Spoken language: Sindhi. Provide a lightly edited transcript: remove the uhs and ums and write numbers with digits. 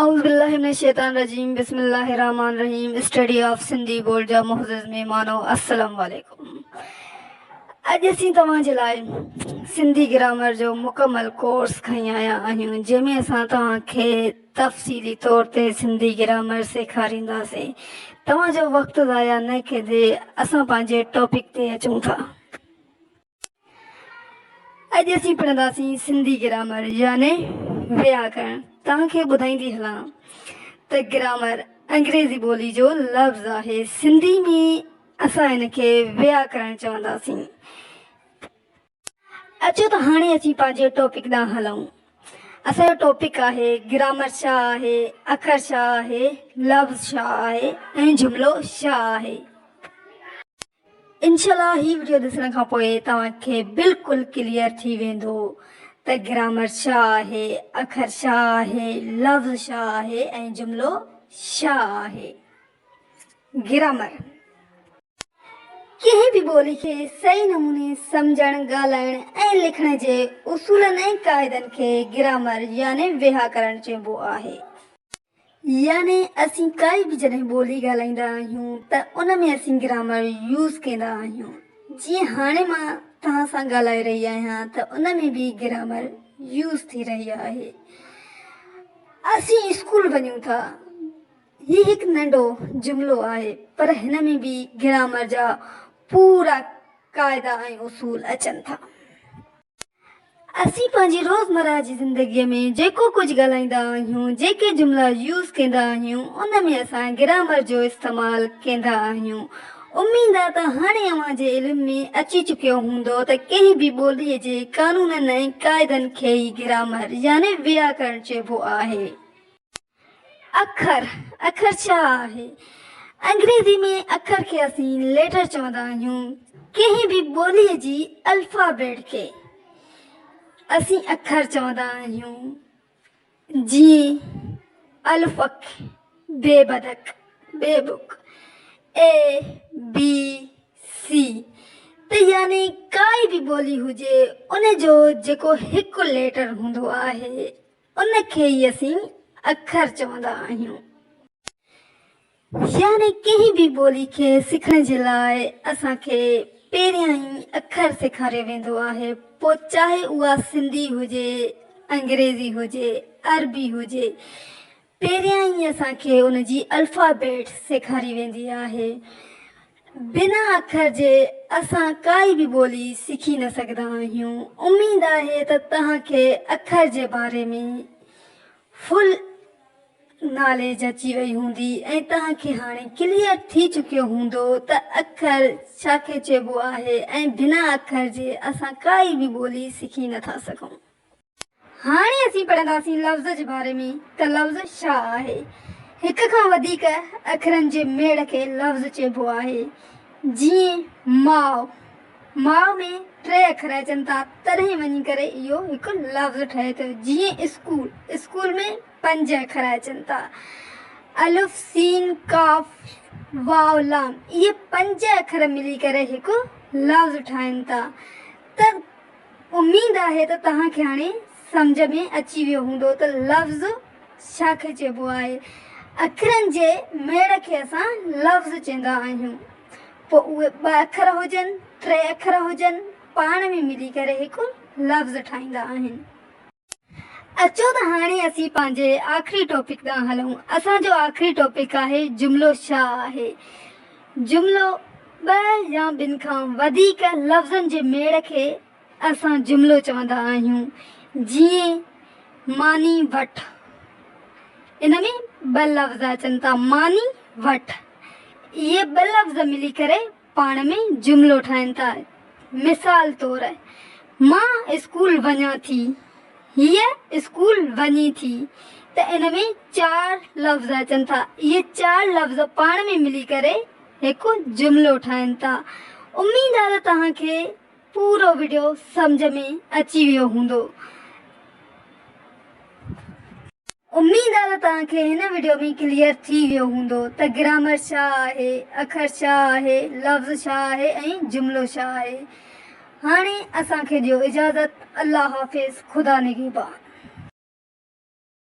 اعوذ بالله من الشيطان الرجيم بسم الله الرحمن الرحيم اسٽڊي آف سنڌي بورڊ جا معزز مهمانو السلام عليڪم اڄ اسين توهان جي لاء سنڌي گرامر جو مڪمل ڪورس کڻي آيا آهيون جنهن ۾ اسان توهان کي تفصيلي طور تي سنڌي گرامر سيکارينداسين توهان جو وقت ضايع نه ڪندي اسان پنهنجي ٽاپڪ تي اچون ٿا. اڄ اسين پڙهنداسين سنڌي گرامر يعني وياڪرڻ. توهان کي ٻڌائيندي هلان ته گرامر انگريزي ٻولي جو لفظ آهي. سنڌي ۾ اسان ان کي وياڪرڻ چونداسين. اچو ته هاڻي اسين پنهنجي ٽاپڪ ڏانهن هلون. اسان جو ٽاپڪ آهي گرامر ڇا آهي، اکر ڇا آهي، لفظ ڇا آهي ۽ جملو ڇا آهي. انشاء الله هي وڊيو ڏسڻ کان پوء توهان کي بلڪل ڪليئر ٿي ويندو ته گرامر ڇا آهي، اکر ڇا آهي، لفظ ڇا آهي ۽ جملو ڇا آهي. گرامر ڪنهن به ٻولي کي صحيح نموني سمجهڻ، ڳالهائڻ ۽ لکڻ جي اصولن ۽ قاعدن کي گرامر يعني وياڪرڻ چئبو آهي. يعني اسين ڪائي به جڏهن ٻولي ڳالهائيندا آهيون ته ان ۾ اسين گرامر يوز ڪندا آهيون جيئن هاڻي مان توهان سان ڳالهائي رهي آهيان ته ان ۾ به گرامر يوز ٿي رهي آهي. اسين اسڪول وڃون ٿا هي هڪ ننڍو جملو آهي پر هن ۾ به گرامر جا پورا قاعدا ۽ اصول اچن ٿا. اسين پنهنجي روزمرهه جي زندگيء ۾ جيڪو ڪجهه ڳالهائيندا آهيون، جيڪي جملا يوز ڪندا آهيون، ان ۾ اسان گرامر جو استعمال ڪندا آهيون. اميد آ ته هاڻي اوهان جي علم ۾ اچي چڪيو هوندو ته ڪنهن به ٻوليء جي قانونن ۽ قاعدن کي ئي گرامر يعني وياڪرڻ چئبو آهي. اکر، اکر ڇا آهي؟ انگريزي ۾ اکر کي اسين ليٽر چوندا آهيون. ڪنهن به ٻوليء جي الفابيٽ کي اسين اکر چوندا آهيون. جيئن الف اک، بي بدڪ، بي بڪ، اي، بي، سي ته يعني ڪائي به ٻولي هجي ان جو جيڪو هڪ ليٽر هوندو آهي ان کي ئي اسين اکر چوندا آهيون. يعني ڪنهن به ٻولي کي سکڻ جي لاء اسان کي پهريان ئي اکر سيکاريو ويندو آهي، پوء چاهي اها سنڌي هجي، انگريزي هجي، عربي هجي، پهريان ئي اسان کي ان جي الفابيٽ سيکاري ويندي آهي. بنا اکر جي اسان ڪائي به ٻولي سکي نه سگهندا آهيون. اميد آهي ته توهان کي اکر جي باري ۾ فل ناليج اچي وئي هوندي ۽ توهان کي هاڻي ڪليئر ٿي چڪيو هوندو ته اکر ڇا کي چئبو آهي ۽ بنا اکر جي اسان ڪائي به ٻولي سکي نه ٿا سگهون. هاڻي اسين پڙهنداسين لفظ جي باري ۾ ته لفظ ڇا آهي؟ هڪ کان وڌيڪ اکرن جي ميڙ کي لفظ چئبو آهي. جيئن ماء، ماء ۾ ٽي اکر اچن ٿا تڏهن وڃي ڪري اهو هڪ لفظ ٺهي ٿو. جيئن اسڪول، اسڪول ۾ پنج اکر اچن ٿا. الف، سين، ڪاف، واو، لام اهي پنج اکر ملي ڪري هڪ لفظ ٺاهين ٿا ته اميد آهي ته توهان کي هاڻي سمجهه ۾ اچي ويو هوندو ته لفظ ڇا کي چئبو آهي. اکرن جي ميڙ کي اسان لفظ چئندا آهيون. پوء اهي ٻه اکر هجن، ٽي اکر هجن، پاڻ ۾ ملي ڪري هڪ لفظ ٺاهيندا آهن. اچو ته هاڻي اسين پنهنجي آخري ٽاپڪ ڏانهن هلون. اسان جو آخري ٽاپڪ آهي جملو ڇا آهي؟ جملو ٻه يا ٻن کان وڌيڪ لفظن جي ميڙ کي اسان جملو چوندا آهيون. جيئن ماني وٺ. ان ۾ ٻه لفظ اچن ٿا ماني وٺ. اهي ٻه لفظ ملي ڪري پاڻ ۾ جملو ٺاهين ٿا. مثال طور، مان اسڪول وڃان ٿي، هيء اسڪول وڃي ٿي ته ان ۾ چار لفظ اچن ٿا. اهي چار لفظ پاڻ ۾ ملي ڪري هڪ جملو ٺاهين ٿا. اميد آهي ته توهان کي پورو وڊيو سمجهه ۾ اچي ويو هوندو. اميد آ ته توهان کي هن وڊيو ۾ ڪليئر ٿي ويو هوندو ته گرامر ڇا آهي، اکر ڇا آهي، لفظ ڇا آهي ۽ جملو ڇا آهي. هاڻي اسان کي ڏيو اجازت الله حافظ خدا نگهبان.